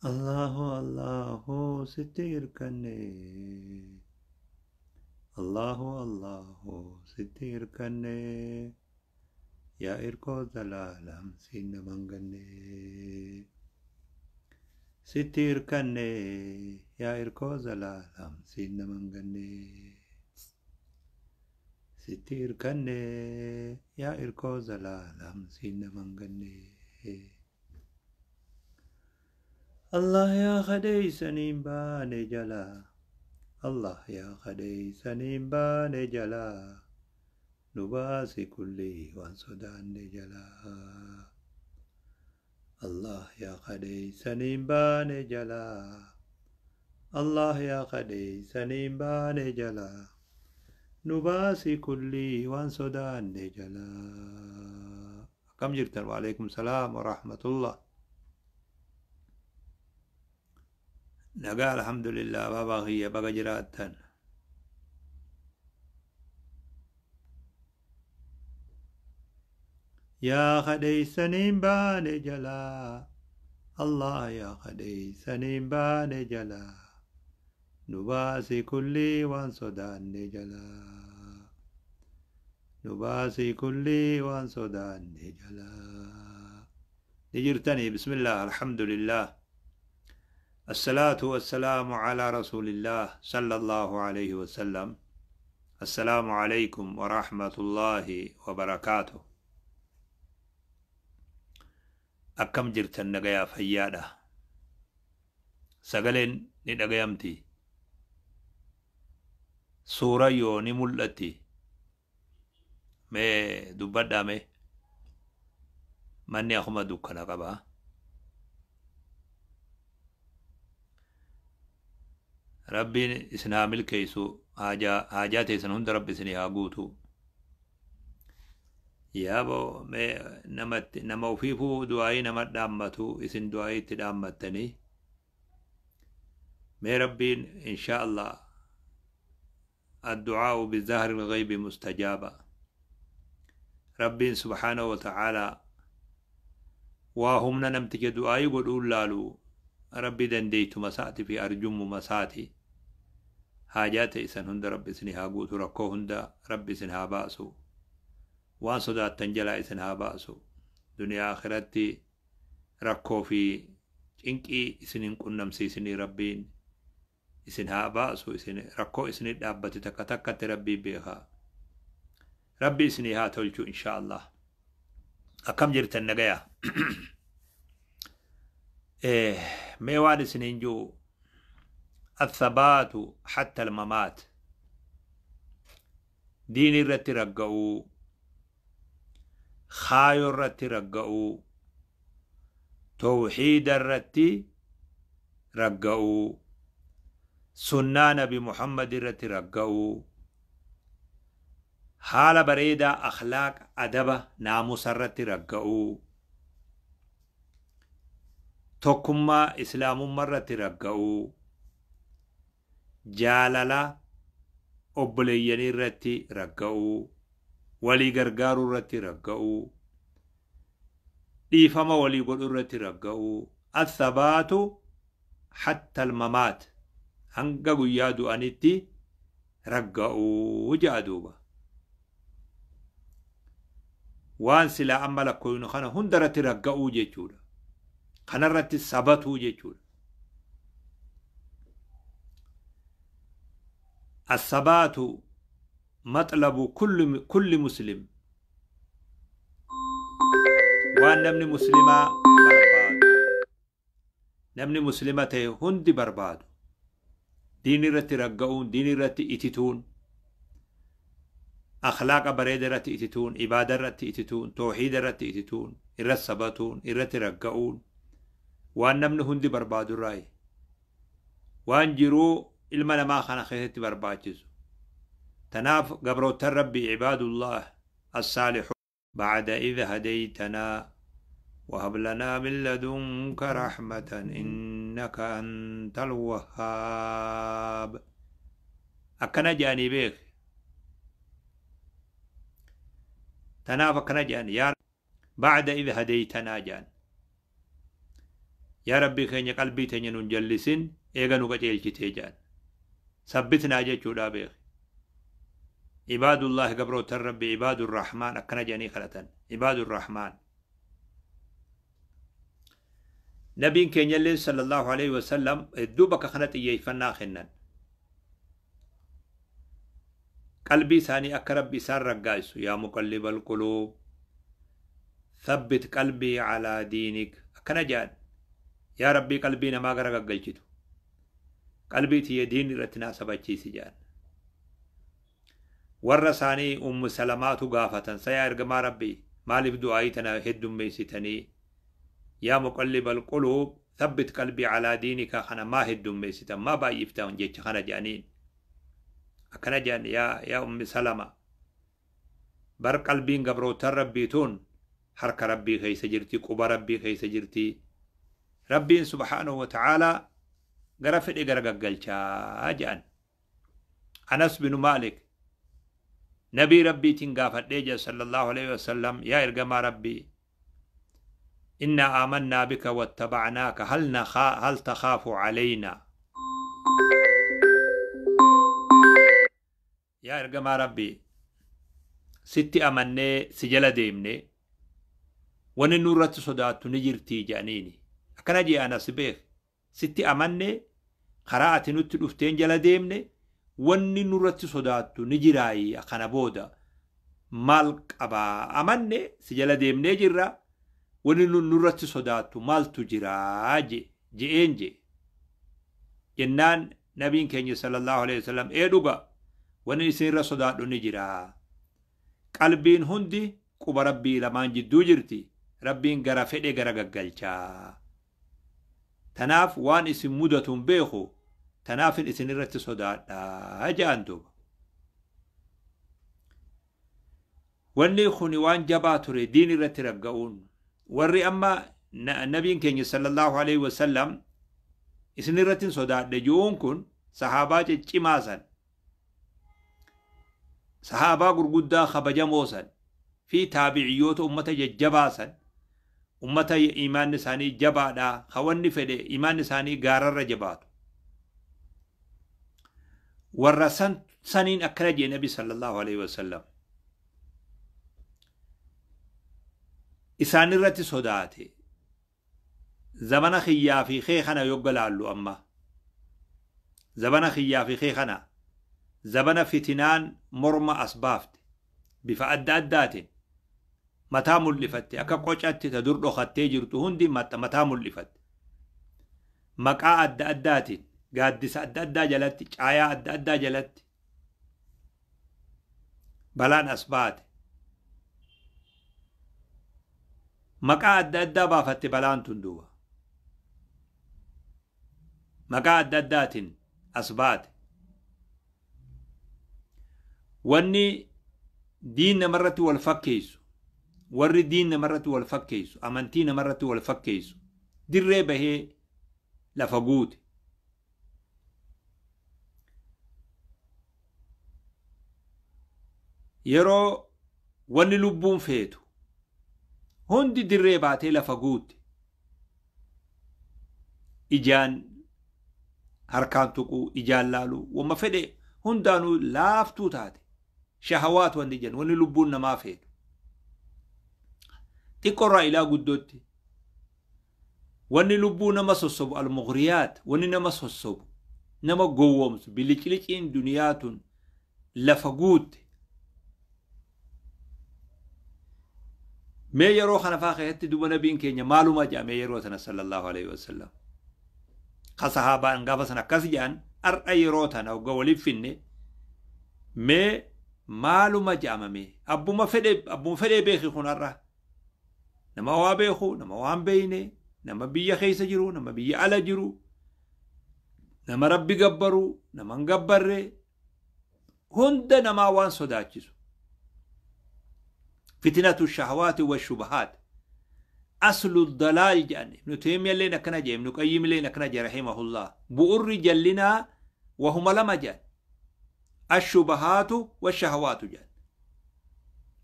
Allahu Allahu sitti hirkanne. Allahu Allahu sitti hirkanne. Yaa irkoo zalaalam siin naman ganne. Sitti hirkanne yaa irkoo zalaalam siin naman ganne. Sitti hirkanne yaa irkoo zalaalam siin naman ganne. Allah yaa kadheeysaniin baane jalaa. Allah yaa kadheeysaniin baane jalaa. Nu baasi kullii waan sodaanne jalaa. Allah yaa kadheeysaniin baane jalaa. Allah yaa kadheeysaniin baane jalaa. Nu baasi kullii waan sodaanne jalaa. Akkam jirtan? Waalaikum salaam wa rahmatullah. Nagaa, alhamdulillah. Baabaa kiyya, baga jiraattan. Yaa kadheeysaniin baane jalaa. Allah yaa kadheeysaniin baane jalaa. Nu baasi kullii waan sodaanne jalaa. Nu baasi kullii waan sodaanne jalaa. Ni jirtanii? Bismillah, alhamdulillah. الصلاة والسلام على رسول الله صلى الله عليه وسلم. السلام عليكم ورحمة الله وبركاته. Akkam jirtan? Nagayaa, fayyaadha? Sagaleen ni dhagayamti? Suura yoo ni mul'atti? Mee dubbadhaa. Mee manni akkuma dukkana qaba. Rabbiin isin haa milkeessu. Haajaa teessan hunda Rabbi isinii haa guutu. Yaaboo, mee namatti nama ofiifuu du'aayii nama dhaammatu, isin du'aayii itti dhaammattanii. Mee Rabbiin insha Allah, الدعاء بظهر الغيب مستجابة. Rabbiin سبحانه وتعالى waa humna namticha du'aayii godhuun laalu. Rabbi dandeeytuma isaati fi arjummuma isaati haajaa ta'e hunda Rabbi isin haa guutu. Rakkoo hunda Rabbi isin haa baasu. Waan sodaattan jalaa isin haa baasu. Duniyaa akhiratti rakkoo fi cinqii isin hin qunnamsiisinii. Rabbiin isin haa baasu. Isin rakkoo isinii dhaabbate takka takkatti Rabbii beekaa. Rabbi isinii haa tolchu, insha Allah. Akkam jirtan? Nagayaa? Mee waan isiniin jiru, الثبات حتى الممات، diin irratti ragga'uu, kaayoo irratti ragga'uu, tawxiida irratti ragga'uu, sunnaa Nabi Muhammad irratti ragga'uu, haala bareedaa, akhlaaq, adaba, naamusa irratti ragga'uu, tokkummaa islaamummaa irratti ragga'uu, jaalala obboleeyyanii irratti ragga'uu, walii gargaaruu irratti ragga'uu, dhiifama walii godhuu irratti ragga'uu. الثبات حتى الممات، hanga guyyaa du'anitti ragga'uu ja'a duuba. Waan silaa amma lakkoynu kana hunda irratti ragga'uu jechuudha. Kanarratti sabatuu jechuudha. الثبات مطلب كل مسلم. Waan namni muslimaa barbaadu, namni muslima ta'e hundi barbaadu, diin irratti ragga'uun, diin irratti itituun, akhlaaqa bareeda irratti itituun, ibaada irratti itituun, tooxiida irratti itituun, irratti sabatuun, irratti ragga'uun waan namni hundi barbaadu irraayi, waan jiruu ilma namaa kana keessatti barbaachisu. Tanaaf gabroottan Rabbii, عباد الله الصالحون، بعد إذ هديتنا وهب لنا من لدنك رحمة إنك أنت الوهاب. Akkana jedhanii beek. Tanaaf akkana jedhan, yaa بعد إذ هديتنا jedhan. Yaa Rabbii keenya, qalbii teenya nun jallisin eega nu qaceelchitee jedhan. Sabbitnaa jechuudha beek. Ibaadullahi, gabrootan Rabbi, ibaadurrahmaan akkana jedhanii kadhatan. Ibaadurrahmaan. Nabiin keenyallee sallallahu alaihi wasallam hedduu bakka kana xiyyeeffannaa kennan. Qalbii isaanii akka Rabbi isaan raggaa'isu, yaa muqallibal quluub thabbit qalbii calaa diinik akkana jedhan. Yaa Rabbii qalbii namaa gara gaggalchitu, qalbii tiyya diin irratti naa sabachiisi jedhan. Warra isaanii Ummu Salamaatu gaafatan, sayaa ergamaa Rabbii, maaliif du'aayii tana heddummeessitanii, yaa muqallibal quluub thabbit qalbii calaa diinika kana maa heddummeessitan, maa baay'iftan jecha kana jedhaniin. Akkana jedhan: yaa Ummi Salama, bar qalbiin gabrootan Rabbii tun harka Rabbii keessa jirti, quba Rabbii keessa jirti. Rabbiin subhaanahu wa ta'aalaa gara fedhe gara gaggalchaa jedhan. Anas binu Maalik nabii Rabbiitiin gaafadhee jedha sallallahu alaihi wasallam: yaa ergamaa Rabbii, innaa aamannaa bika wattabacnaaka, hal takhaafu calaynaa? Yaa ergamaa Rabbii, sitti amannee si jala deemne, wanni nurratti sodaattu ni jirtii jedhaniini. Akkana jee Anas beek: sitti amanne, karaa ati nutti dhufteen jala deemne, wanni nurratti sodaattu ni jiraayi? Kana booda maal qabaa? Amanne, si jala deemnee jirra, wanni nurratti sodaattu maaltu jiraa je'een je jennaan, nabiin keenya sallallahu alaihi wasallam, ee dhuga, wanni isinirra sodaadhu ni jiraa. Qalbiin hundi quba Rabbii lamaan jidduu jirti. Rabbiin gara fedhe gara gaggalchaa. Tanaaf waan isin mudatu hin beeku, tanaafin isin irratti sodaadhaa jedhan duuba. Wanni kun waan jabaa ture, diin irratti ragga'uun. Warri amma nabiin keenya sallallahu alaihi wasallam isin irratti sodaadhe ji'uun kun sahaabaa ciccimaa san, sahaabaa gurguddaa kabajamoo san fi taabiciyyoota ummata jajjabaa san, ummata imaanni isaanii jabaadha, ka wanni fedhe imaanni isaanii gaararra jabaatu. Warra san saniin akkana jee nabi sallallahu alaihi wasallam. Isaan irratti sodaate. Zamana kiyyaa fi kee kana yogga laallu, amma zabana kiyyaa fi kee kana, zabana fitinaan morma as baafte, bifa adda addaatiin mataa mul'ifatte, akka qocatti ta dur dhokattee jirtu hundi mataa mul'ifatte, maqaa adda addaatiin, gaaddisa adda addaa jalatti, caayaa adda addaa jalatti balaan as baate, maqaa adda addaa baafatte. Balaan tun duuba maqaa adda addaatiin as baate. Wanni diin namarratti wal fakkeessu, warri diin namarratti wal fakkeessu, amantii namarratti wal fakkeessu dirree bahee lafa guute. Yeroo wanni lubbuun feetu hundi dirree baatee lafa guute, ijaan harkaan tuquu, ijaan laaluu, wamma fedhe hundaanuu laaftuu taate. Shahawaat wanni jennu, wanni lubbuun namaa feetu, xiqqorraa ilaa guddootti wanni lubbuu nama sossobu, almughriyaat, wanni nama sossobu, nama gowwoomsu, biliciliciin duniyaa tun lafa guutte. Mee yeroo kana faa keessatti duba nabiin keenya maaluma jedhame yeroo sana sallallahu alaihi wasallam? Ka sahaabaan gaafa sana akkas jedhan, har'a yeroo tana hogga waliif finne mee maaluma jedhamame? Abbuma fedhee beeki kun har'a nama waa beeku, nama waan beeyne, nama biyya keessa jiru, nama biyya ala jiru, nama Rabbi gabbaru, nama hin gabbarre, hunda namaa waan sodaachisu fitinatu shahawaati wa shubahaat, aslu dalaal jedhan. Ibnu Teemiyalleen akkana jedhe, Ibnu Qayyimilleen akkana jedhe rahimahullah: bu'urri jallinaa wahuma lama jedhan, ashubahaatu wa shahawaatu jedhan.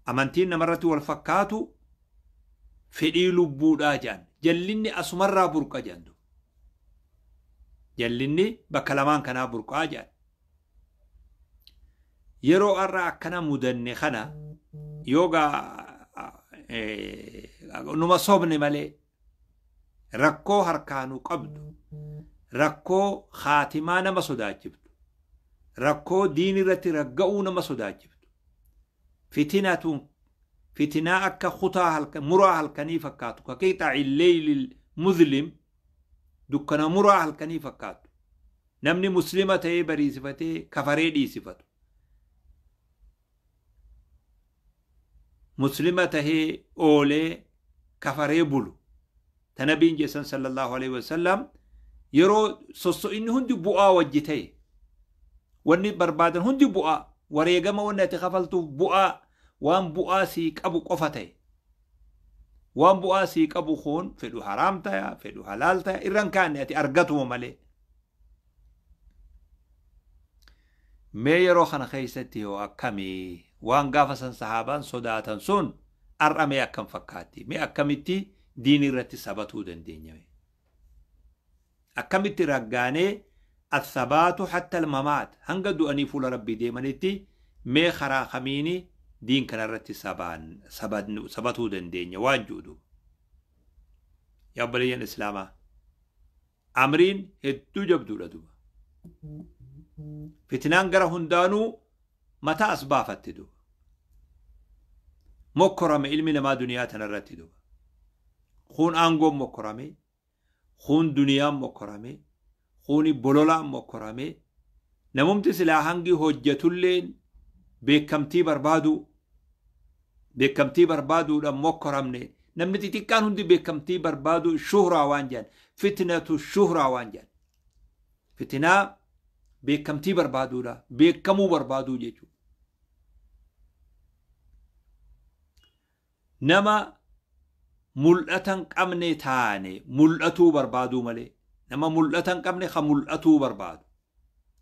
Amantiin namarratti wal fakkaatu, fedhii lubbuudhaa jedhan. Jallinni asumarraa burqa jedhan. Jallinni bakka lamaan kanaa burqaa jedhan. Yeroo har'a akkana mudanne kana yoogaa numa sobne malee, rakkoo harkaanuu qabdu, rakkoo khaatimaa nama sodaachiftu, rakkoo diin irratti ragga'uu nama sodaachiftu, fitinatun fitinaa akka kutaa halkan muraa halkanii fakkaatu, ka qixa'i leeylil muzlim, dukkana muraa halkanii fakkaatu, namni muslima ta'ee bariisifatee kafaree dhiisifatu, muslima tahee oolee kafaree bulu, ta nabiin jeessan sallallahu alaihi wasallam, yeroo sosso'inni hundi bu'aa wajji ta'e, wanni barbaadan hundi bu'aa, wareegama wanni ati kafaltuuf bu'aa, waan bu'aa sii qabu qofa ta'e, waan bu'aa sii qabu kun fedhu haraam taya, fedhu halaal taya, irran kaanne ati argatuma malee. Mee yeroo kana keessatti yoo akkamii waan gaafa san sahaabaan sodaatan sun har'a mee akkam fakkaatti? Mee akkamitti diin irratti sabatuu dandeenya? Mee akkamitti raggaanee athabaatu hatta almamaat, hanga du'anii fuula rabbii deemanitti, mee karaa kamiini diin kanarratti sabatuu dandeenya waan jedhu? Yaa obboleeyyan islaamaa, amriin hedduu jabduudha duba. Fitnaan gara hundaanuu mataa as baafatti duba. Mokkorame ilmi namaa duniyaa tanarratti duba. Kun aangoon mokkorame, kun duniyaan mokkorame, kuni bololaan mokkorame. Namumti silaa hangi hojjetulleen beekamtii barbaadu, beekamtii barbaaduudhaan mokkoramne. Namni xixiqqaan hundi beekamtii barbaadu, shuhraa waan jedhan, fitnatu shuhraa waan jedhan, fitinaa beekamtii barbaaduudha, beekamuu barbaaduu jechuudha. Nama mul'atan qabne taane mul'atuu barbaaduu malee, nama mul'atan qabne ka mul'atuu barbaadu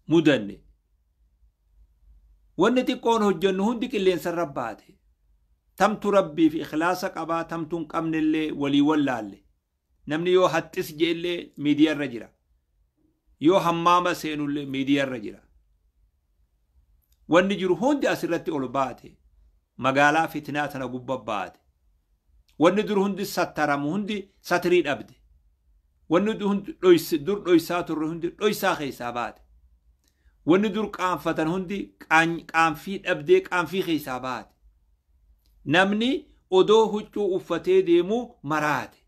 mudanne. Wanni xiqqoon hojjennu hundi qilleensarra baate. Tamtu rabbiif ikhlaasa qabaa, tamtu hin qabnellee walii wallaalle. Namni yoo haxxis jeellee miidiyaarra jira, yoo hammaama seenullee miidiyaarra jira. Wanni jiru hundi asirratti ol baate, magaalaa fitnaa tana gubba baate. Wanni dur hundi sattaramu hundi satrii dhabde. Wanni hundi dur dhoysaa turre hundi dhoysaa keessaa baate. Wanni dur qaanfatan hundi qaanfii dhabdee qaanfii keessaa baate. Namni odoo huccuu uffatee deemu maraate.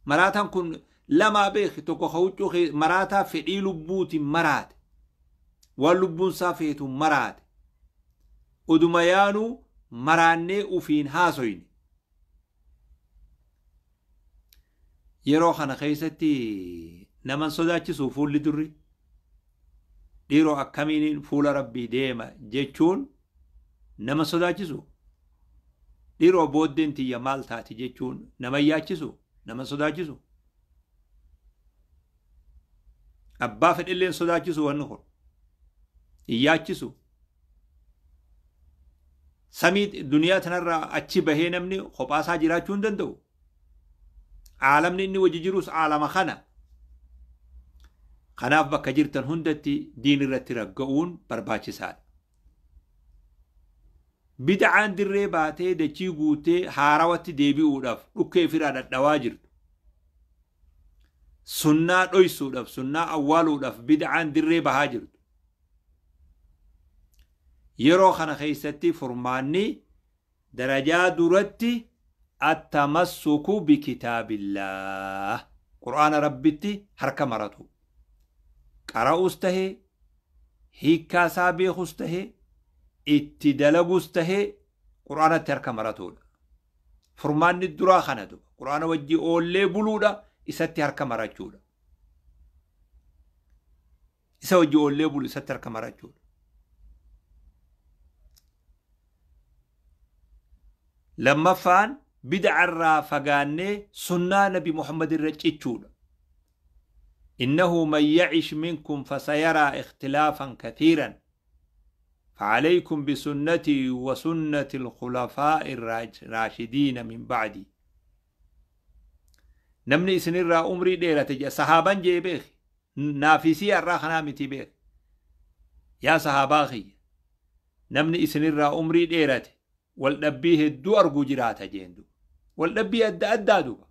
Maraataan kun lamaa beeki: tokko ka huccuu maraataa fedhii lubbuutiin maraate, waan lubbuun isaa feetu maraate. Oduma yaanuu maraannee ufiin haasoyne. Yeroo kana keessatti naman sodaachisu fuulli durri dhiiroo akkamiin fuula rabbii deema jechuun nama sodaachisu, dhiiroo booddeen tiyya maal taati jechuun nama yaachisu, nama sodaachisu. Abbaa fedhilleen sodaachisu, wanni kun hin yaachisu. Samii duniyaa tanarraa achi bahee namni kophaasaa jiraachuu hin danda'u. Aalamni inni wajji jirus aalama kana. Kanaaf bakka jirtan hundatti diin irratti ragga'uun barbaachisaadha. Bid'aan dirree baatee dachii guutee haarawatti deebi'uudhaaf dhukkee firaa dhadhawaa jirtu. Sunnaa dhoysuudhaaf, sunnaa awwaaluudhaaf bid'aan dirree bahaa jirtu. Yeroo kana keessatti furmaanni darajaa duratti attamassuku bikitaabillaah, qur'aana rabbitti harka maratu, qara'us tahee, hiikkaasaa beekus tahee, itti dalagus tahee, qur'aanatti harka maratuudha. Furmaanni duraa kana duba qur'aana wajjii oollee buluudha, isatti harka marachuudha. Isa wajjii oollee bulu, isatti harka marachuudha. Lammaffaan bid'arraa fagaannee sunnaa nabi Muhammad irra cichuudha. إنه من يعش منكم فسيرى اختلافا كثيرا فعليكم بسنتي وسنة الخلفاء الراشدين من بعدي. Namni isinirraa umrii dheerate jedha, sahaabaan jee beeki. Naafisii har'aa kanaa miti beek. Yaa sahaabaa kiyya, namni isinirraa umrii dheerate waldhabbii hedduu arguu jiraata jeen duuba. Waldhabbii adda addaa duuba.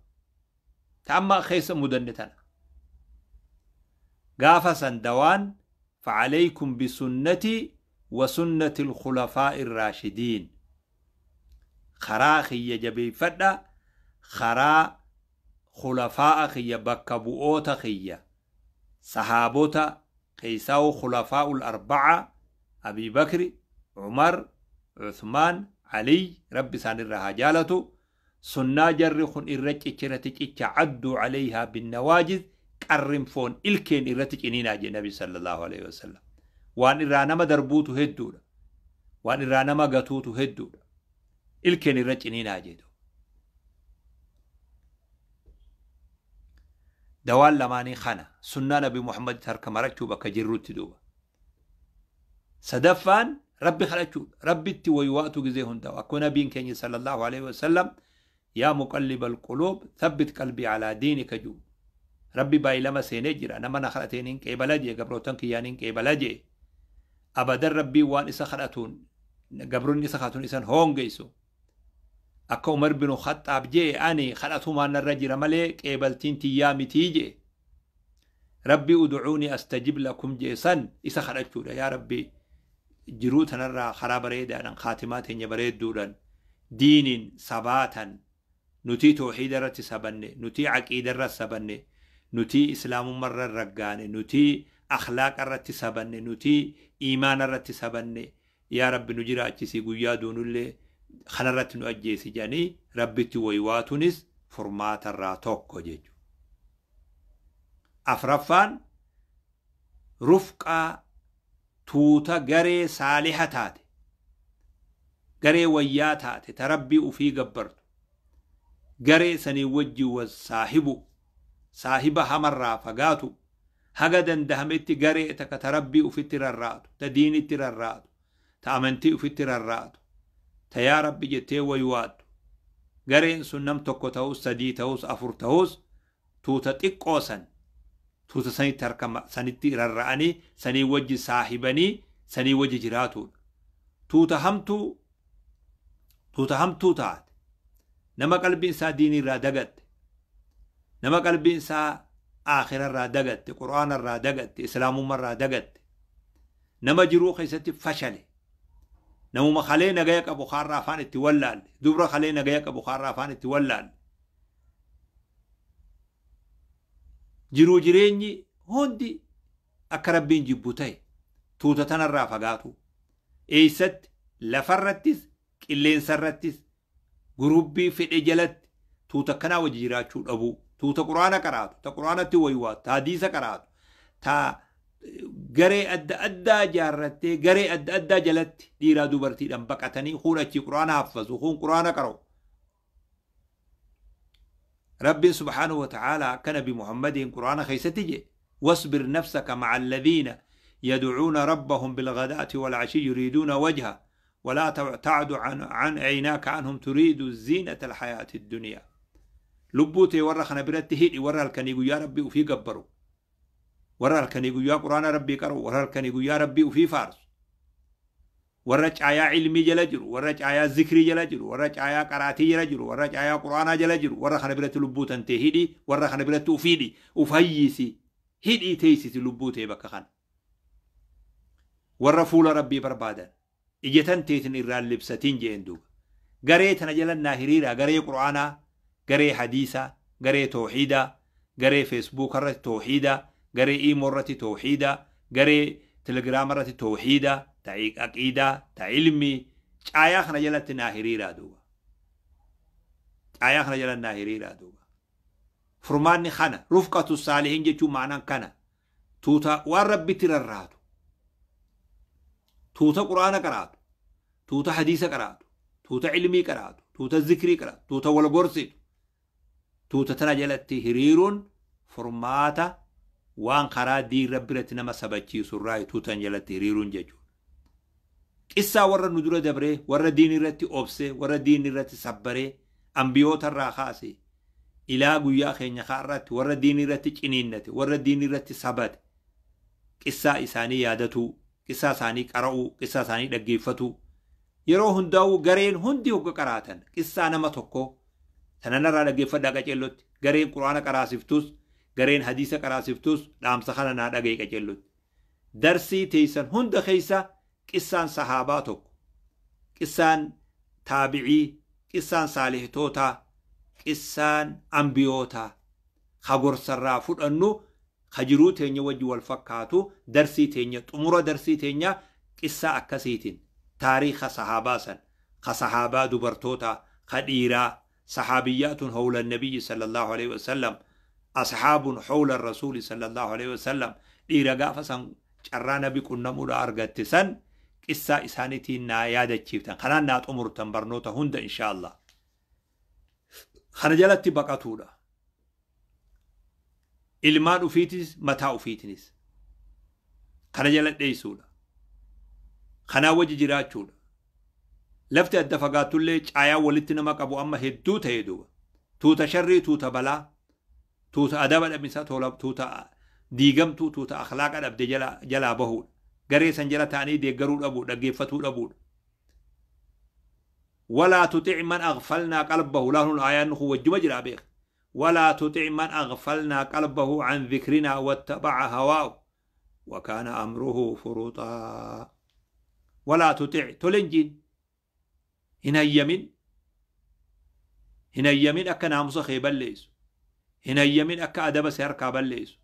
Ta amma keessa mudanne tana. Gaafa san dawaan فعليكم بسنتي وسنة الخلفاء الراشدين. Karaa kiyya jabeeffadha, karaa khulafaa'a kiyya, bakka bu'oota kiyya, sahaabota keessaa'u khulafaa'ul arba'a, Abii Bakri, Umar, Uthmaan, Aliy, Rabbi isaanirraa haa jaalatu. Sunnaa jarri kun irra cichirratti cicha, cadduu calayhaa binnawaajiz, qarrinfoon ilkeen irratti ciniinaa jee Nabi sallallahu alaihi wasallam. Waan irraa nama darbuutu hedduudha, waan irraa nama gatuutu hedduudha, ilkeen irra ciniinaa jedhu. Dawaan lamaanii kana, sunnaa Nabi Muhammad harka marachuu bakka jirrutti duuba. Sadaffaan Rabbi kadhachuudha. Rabbitti waywaatu gizee hundaa'u. Akkuma Nabiin keenya sallallahu alaihi wasallam yaa muqallib alquluub thabbit qalbii alaa diinika jiru. Rabbi baay'ilama seenee jira. Nama na kadhateen hin qeebala jee, gabrootan kiyyaan hin qeebala jee. Abadan Rabbiin waan isa kadhatuun, gabroonni isa kadhatuun isan hoongeysu. Akka Umar bin Khaxxaab jee, ani kadhatumaan narra jira malee qeebaltiin tiyyaa mitii jee. Rabbi ud'uuni astajib lakum jee san isa kadhachuudha. Yaa Rabbi, jiruu tanarraa karaa bareedaadhaan kaatimaa teenya bareedduudhaan diiniin sabaatan, nutii tooxiida irratti sabanne, nutii aqiida irratti sabanne, nutii islaamummaa irra raggaane, nutii akhlaaqa irratti sabanne, nutii iimaana irratti sabanne, yaa Rabbi nu jiraachisi, guyyaa duunullee kanarratti nu ajjeesi jedhanii Rabbitti waywaatunis furmaatarraa tokko jechuudha. Afraffaan rufqaa, tuuta garee saaliha taate, garee wayyaa taate, ta Rabbii ufii gabbartu, garee sanii wajji wal saahibu, saahiba hamarraa fagaatu. Haga dandahametti garee takka ta Rabbii ufitti rarraatu, ta diinitti rarraatu, ta amantii ufitti rarraatu, ta yaa Rabbi jettee waywaattu. Gareen sun nam tokko ta'us, sadii ta'us, afur ta'us, tuuta xiqqoo san, tuuta sanitti harka sanitti rarra'anii sanii wajji saahibanii sanii wajji jiraatudha. Tuuta hamtuu, tuuta hamtuu taate, nama qalbiin isaa diinii irraa dagatte, nama qalbiin isaa aakhira irraa dagatte, qur'aana irraa dagatte, islaamummaa irraa dagatte, nama jiruu keessatti fashale, namuma kalee nagaya qabu kaarraa afaan itti wallaalle, dubra kalee nagaya qabu kaarraa afaan itti wallaalle, jiruu jireenyi hundi akka Rabbiin jibbu ta'e, tuuta tanarraa fagaatu. Eessatti? Lafarrattis qilleensarrattis gurubbii fedhe jalatti tuuta akkanaa wajji jiraachuu dhabuu. Tuuta quraana qaraatu, ta quraanatti waywaatu, ta hadiisa qaraatu, ta garee adda addaa jaarrattee garee adda addaa jalatti dhiiraa dubartiidhaan baqatanii kuun achii quraana haffazu, kuun quraana qara'u. Rabbiin subhaanahu wa ta'aalaa akka Nabi Muhammadiin quraana keessatti je, wasbir nafsaka ma'a alladhiina yad'uuna rabbahum bilghadaati wal'ashi yuriiduuna wajha ولا تعد عن عيناك عنهم تريد زينة الحياة الدنيا. Lubbuu tee warra kana biratti hidhi, warra halkanii guyyaa Rabbii ufii gabbaru, warra halkanii guyyaa quraana Rabbii qaru, warra halkanii guyyaa Rabbii ufii faarsu, warra caayaa ilmii jala jiru, warra caayaa zikrii jala jiru, warra caayaa qaraatii jala jiru, warra caayaa quraanaa jala jiru, warra kana biratti lubbuu tantee hidhi, warra kana biratti ufiidhi, uf hayyisi, hidhii teessisi lubbuu tee bakka kana. Warra fuula Rabbii barbaadan ija tan teetin irraan libsatiin jeen duuba. Garee tana jala naa hiriira, garee quraanaa, garee hadiisaa, garee tooxiidaa, garee feesbuuk irratti tooxiidaa, garee iimoo irratti tooxiidaa, garee telegiraama irratti tooxiidaa, ta aqiidaa, ta ilmii, caayaa kana jalatti naa hiriiraa duuba. Caayaa kana jala naa hiriiraa duuba. Furmaanni kana, rufqatu saalihin jechuun ma'anaan kana. Tuuta waan Rabbitti rarraatu, tuuta quraana qaraatu, tuuta hadiisa qaraatu, tuuta ilmii qaraatu, tuuta zikrii qaraatu, tuuta wal gorsitu, tuuta tana jalatti hiriiruun furmaata waan karaa diin Rabbi irratti nama sabachiisu irraa tuutan jalatti hiriiruun jechuudha. Qissaa warra nu dura dabree, warra diin irratti obsee, warra diin irratti sabbaree, ambiyoota irraa kaase, Ilaa guyyaa keenya kaarratti warra diinii irratti ciniinnate, warra diinii irratti sabate, qissaa isaanii yaadatuu, qissaa isaanii qara'uu, qissaa isaanii dhaggeeffatuu. Yeroo hundaa'uu gareen hundi hogga qaraatan qissaa nama tokkoo tananarraa dhaggeeffadhaa qaceellotti. Gareen Quraana qaraasiftus, gareen hadiisa qaraasiftus, dhaamsa kana naa dhaga'i qaceellotti. Darsii teessan hunda keessa qissaan sahaabaa tokko, qissaan taabicii, qissaan saalihtootaa, qissaan ambiyootaa ka gorsarraa fudhannu, ka jiruu teenya wajji wal fakkaatu, darsii teenya xumura darsii teenya qissaa akkasiitiin, taariika sahaabaa san, ka sahaabaa dubartootaa, ka dhiiraa, sahaabiyyaatun hawla nabiyyi sallallahu alaihi wasallam, ashaabun hawla rasuuli sallallahu alaihi wasallam, dhiira gaafa san carraa nabi qunnamuudha argatte san qissaa isaaniitiin naa yaadachiiftan, kanaan naa xumurtan barnoota hunda insha Allah. Kana jalatti baqatuudha. Ilmaan ufiitis mataa ufiitinis. Kana jala dheessuudha. Kanaa wajji jiraachuudha. Lafti adda fagaattullee caayaa walitti nama qabu amma hedduu ta'e duuba. Tuuta sharrii, tuuta balaa, tuuta adaba dhabinsaa, tuuta diigamtuu, tuuta akhlaaqa dhabde jalaa bahuudha. Garee san jala ta'anii deeggaruu dhabuu, dhaggeeffatuu dhabuudha. ولا تطع من أغفلنا قلبه، لا هون آيات نخو وجب جرا بيخ. ولا تطع من أغفلنا قلبه عن ذكرنا واتبع هواه وكان أمره فرطا. ولا تطع تلنجين هنا يمين، هنا يمين أكا ناموس خيبان ليس، هنا يمين أكا أدب سيركا بليس،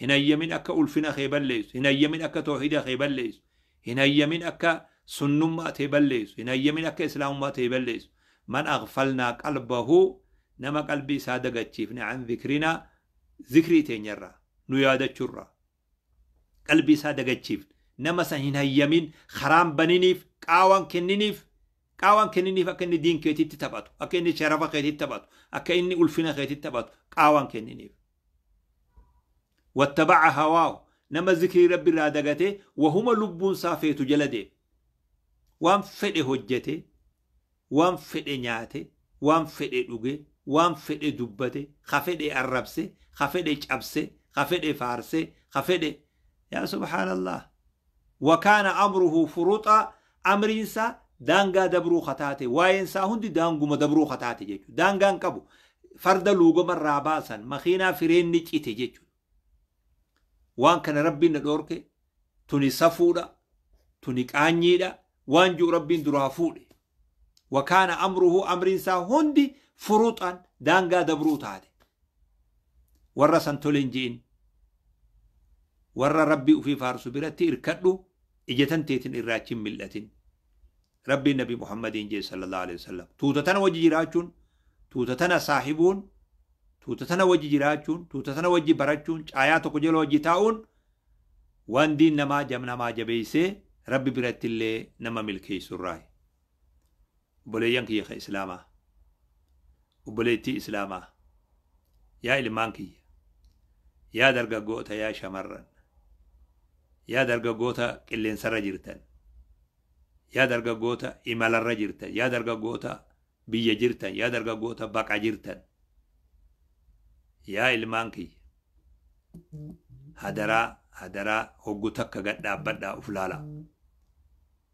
هنا يمين أكا ألفنا خيبان ليس، هنا يمين أكا توحيد خيبان ليس، هنا يمين أكا سنما تبليس، هنا يمين أكا إسلام ما تبليس. من أغفلنا قلبه، نما قلبي صادق تشيفنا عن ذكرنا، ذكري تنيرا نيادة شرا قلبي صادق تشيف، نما سهنا يمين خرام بنينيف قاوان كنينيف، قاوان كنينيف أكني دين كيتي تباتو، أكني شرفة كيتي تباتو، أكني ألفنا كيتي تباتو، قاوان كنينيف. واتبع هواه، نما ذكري ربي رادقته وهما لبون صافيت جلده، وان فده هجته، وان فده نياته، وان فده دوغه، وان فده دبته، خفده الربسه، خفده جبسه، خفده فارسه، خفده، يا سبحان الله. وكان أمره فرطا، أمرينسا دانغا دبرو خطاته، واينسا هندي دانغو مدبرو خطاته جيجو، دانغان كبو فرد لوغو من راباسا مخينا فرين نجيته جيجو. وان كان ربي ندورك توني صفودا توني كانيدا وان جو ربي درافودي. وكان أمره أمرينسا هندي فرطا دانغا دبرو تاتي. ورسن تولنجين ور ربي في فارس برتي إركدو إجتن تيتن إراتشين ملتين ربي النبي محمد جي صلى الله عليه وسلم. توتتنا وجي جراچون، توتتنا صاحبون، توتتنا وجي جراچون، توتتنا وجي برچون، آيات كجلو وجي تاون، وان دين نما جمنا ما جبيسي ربي برت اللي نما ملكي سراي. بوليان كي يا إسلاما، وبوليتي إسلاما، يا إلمانكي، يا درجة يا شمرن، يا درجة قلين سر جرتن، يا درجة إمال جرتن، يا درجة بيا جرتن، يا درجة بقع جرتن، يا إلمانكي هدرا هدرا هجتك قد أبدا أفلالا.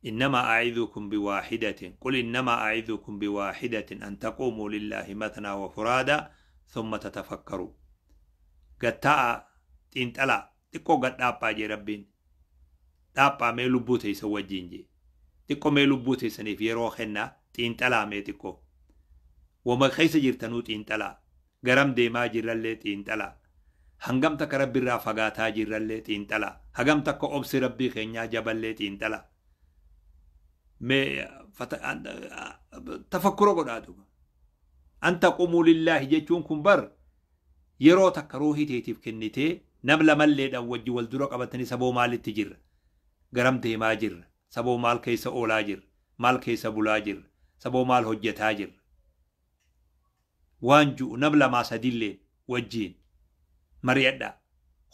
إنما أعذكم بواحدة، قل إنما أعذكم بواحدة أن تقوموا لله مثنى وفرادا ثم تتفكروا. قد تاء تنتلا تكو قد أبا جي ربين أبا ميلو بوتي سوى جينجي تكو ميلو بوتي سني في روحنا تنتلا مي تكو وما خيس جرتنو تنتلا غرام ديما جرالي تنتلا هنگم تك ربي رافقاتا جرالي تنتلا هنگم تك أبس ربي خنيا جبلي تنتلا مي تفكروا قد أن تقوموا لله جيتون كنبر yeroo takka ruuhii teetiif kennitee nam lamalleedhaan wajji wal dura qabatanii saboo maalitti jirra, garam deemaa jirra, saboo maal keessa oolaa jirra, maal keessa bulaa jirra, saboo maal hojjetaa jirra, waan ji'u nam lamaa sadillee wajjiin mari'adhaa,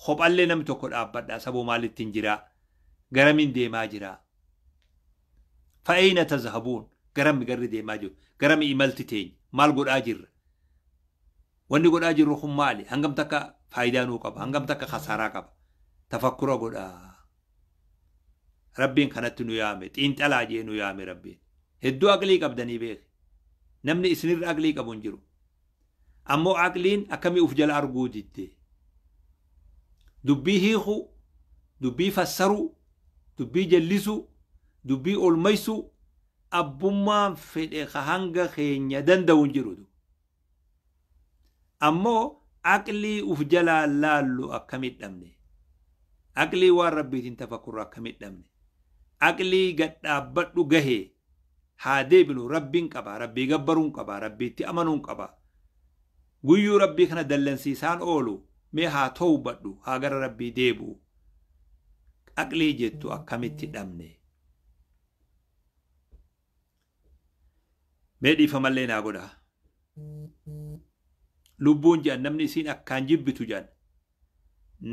kophallee namni tokko dhaabbadhaa, saboo maalitti hin jiraa, garamiin deemaa jiraa, fa'eena tazhabuun, garammi garri deemaa jiru, garami imalti teenya, maal godhaa jirra. Wanni godhaa jirru kun maali? Hangam takka faayidaa nuu qaba? Hangam takka khasaaraa qaba? Tafakkura godhaa. Rabbiin kanatti nu yaame, xiinxalaa jee nu yaame Rabbiin. Hedduu aqlii qabdanii beeki. Namni isinirra aqlii qabu hin jiru. Ammoo aqliin akkamii uf jala arguu didde? Dubbii hiikuu, dubbii fassaruu, dubbii jallisuu, dubbii olmaysuu, abbummaan fedhe ka hanga keenya danda'u hin jiru. Ammoo aqlii uf jalaa laallu akkamit dhabne? Aqlii waan Rabbiitiin tafakkurru akkamit dhabne? Aqlii gad dhaabbadhu gahee haa deebinu, Rabbiin qaba, Rabbii gabbaruun qaba, Rabbiitti amanuun qaba. Guyyuu Rabbii kana dallansiisaan oolu, mee haa towbadhu, haa gara Rabbii deebi'u. Aqlii jettu akkamitti dhabne? Mee dhiifamallee naa godha. Lubbuun jedhan namni isiin akkaan jibbitu jedhan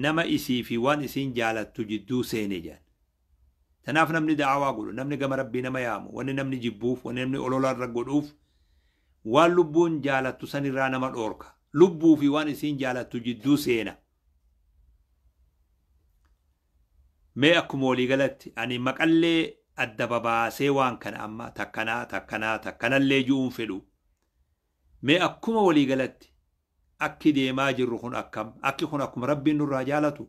nama isii fi waan isiin jaalattu jidduu seene jedhan. Tanaaf namni da'awaa godhu, namni gama Rabbii nama yaamu, wanni namni jibbuuf, wanni namni olola irra godhuuf, waan lubbuun jaalattu sanirraa nama dhoorka. Lubbuu fi waan isiin jaalattu jidduu seena. Mee akkuma waliigalatti ani maqallee adda babaasee waan kana amma takkanaa takkanaa takkanallee ju'uun fedhu. Mee akkuma waliigalatti akki deemaa jirru kun akkam? Akki kun akkuma Rabbiin nurraa jaalatu?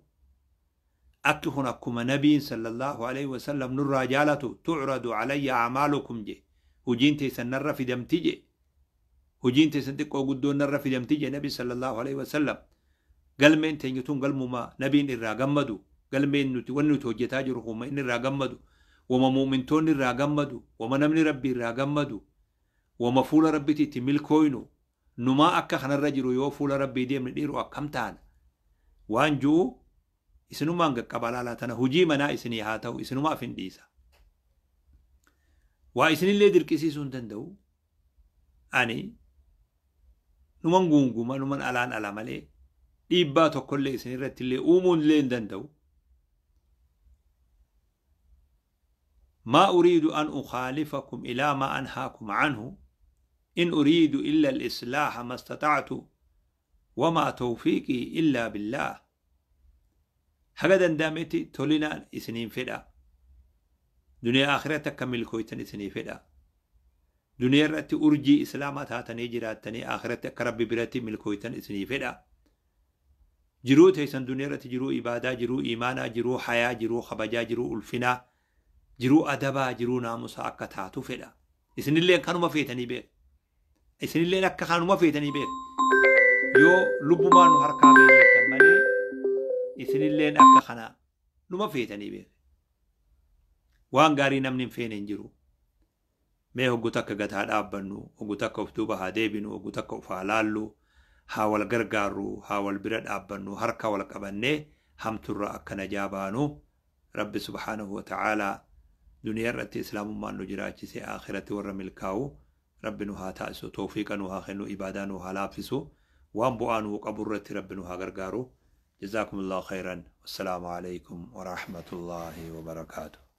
Akki kun akkuma Nabiin sallallahu alaihi wasallam nurraa jaalatu? Tu'radu alayya a'maalukum je. Hujiin teessan narra fidamti je. Hujiin teessan xiqqoo guddoon narra fidamti je Nabi sallallahu alaihi wasallam. Galmeen teenya tun galmuma Nabiin irraa gammadu. Galmeen nuti wanni nuti hojjetaa jirru kun inni irraa gammadu. Wama mu'mintoonni irraa gammadu. Wama namni Rabbi irraa gammadu. Wama fuula Rabbitti itti milkooynu. Numaa akka kanarra jiru yoo fuula Rabbii deemne dhiiru akkam taana? Waan ju'u isinumaan gaqqaba laalaa, tana hujii manaa isinii haa ta'u, isinumaaf hin dhiisa. Waa isinillee dirqisiisuu hin danda'u. Ani numan guunguma, numan alaan ala malee dhiibbaa tokkollee isinirratti illee uumuun illee hin danda'u. Maa uriidu an ukhaalifakum ilaa maa anhaakum anhu in uriidu illa al-islaaha mastata'tu wamaa tawfiiqii illaa billaah. Haga danda'ametti tolinaan isiniin fedha. Duniyaa akhiratti akka milkooytan isinii fedha. Duniyaa irratti urjii islaamaa taatanii jiraattanii akhiratti akka Rabbi biratti milkooytan isinii fedha. Jiruu teessan duniyaa irratti jiruu ibaadaa, jiruu imaanaa, jiruu hayaa, jiruu kabajaa, jiruu ulfinaa, jiruu adabaa, jiruu naamusaa akka taatu fedha. Isinilleen kanuma feetanii beeku. Isinilleen akka kanuma feetanii beeku. Yoo lubbumaan nu harkaa beektan malee isinilleen akka kana numa feetanii beeku. Waan gaarii namni hin feene hin jiru. Mee hoggu takka gataa dhaabbannu, hoggu takka of duuba haa deebinu, hoggu takka of haa laallu, haa wal gargaarru, haa wal bira dhaabbannu, harka wal qabannee hamturra akka najaa baanu. Rabbi subhaanahu wa ta'aalaa duniyaa irratti islaamummaan nu jiraachise akhiratti warra milkaa'u Rabbi nu haa taasisu, tawfiiqa nu haa kennu, ibaadaa nu haa laaffisu, waan bu'aa nuu qabu irratti Rabbi nu haa gargaaru. Jazaakumullahu khayran. Wassalaamu alaikum wa rahmatullahi wa barakaatuh.